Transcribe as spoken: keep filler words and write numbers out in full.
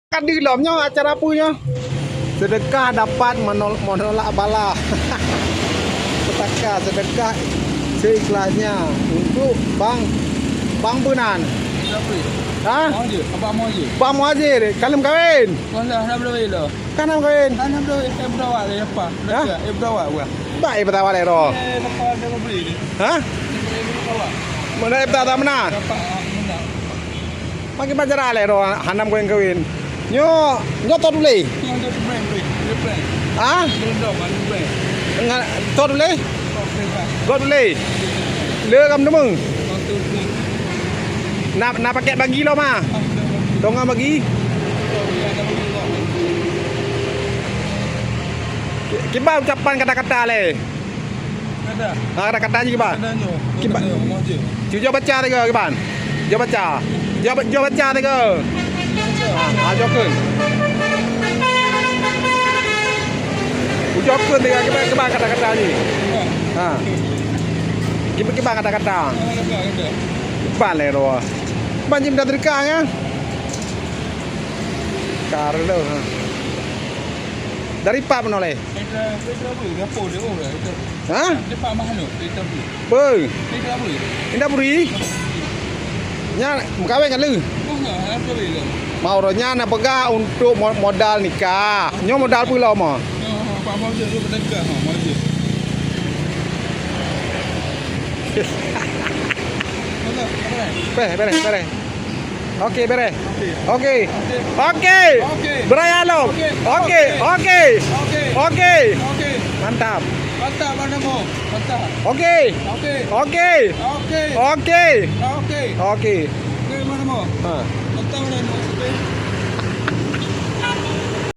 Ka di lom nyoe acara peue nyoe? Sedekah dapat menol-, menolak bala. Sedekah, sedekah seikhlasnya untuk Bang, Bang Beunan. Siapa? Ha? Muhajir. Abang Muhajir. Bang Muhajir, ka lheueh kawin? Walah, hana bloe lom. Ka hana kawin? Hana bloe, eh, bloe awak lé, apa? Hah? Eh, bloe awak, wah. Bah, eh, bloe awak lé, roh. Eh, apa ada beli ni? Ha? Eh, bloe awak. Mana, eh, tak, tak mana? Dapat, ah, mana? Makin pacaran lé roh, hana kawin-kawin. Nyoe, nyoe tot ulée. Nyoe tot ulée, ulée, ulée. Ha? Ulée dong, ulée. Ngan tot ulée? Tot ulée, Pak. Tot ulée. Le kam deungoe? Tot ulée. Na, na paket bagi lom, ah? Ah, betul. Dong bagi? Betul, ya, ada bagi lom. Ki-, kiban ucapan kata-kata lé. Ada. Ha, kata-kata jih kiban. Ada nyoe. Kiban. Ada nyoe, mau je. Cuba baca tiga kiban. Cuba baca. Cuba, cuba baca tiga. Baca. Ha, ha, ucapkan. Ucapkan tiga kiban, kiban kata-kata jih. Kiban. Ha. Kiban, kiban kata-kata. Ada, ada, ada. Kiban lé roh. Kiban jih minta sedekah, ya. Karlo, ha. Dari pat meunoe lé? Petra, Petra bui, gapo dia, oh, Petra bui. Ha? Dia pak Mahnut, Petra bui. Bui. Petra bui. Indah Puri? Nyan meukawén ngon lé? Oh, enggak, Petra bui lah. Mau roh nyan na peugah untuk mo-, modal nikah. Nyoe modal peue lom, oh? Oh, oh, Pak Maujud tu berdekat, oh, Maujud. Mana, mana? Beh, bereh, bereh. Oke, bereh. Oke. Oke. Oke. Oke. Beraya lom. Oke. Oke. Oke. Oke. Oke. Oke. Mantap. Mantap, mana mo? Mantap. Oke. Oke. Oke. Oke. Oke. Oke. Oke. Oke, mana mo? Ha. Mantap, mana mo?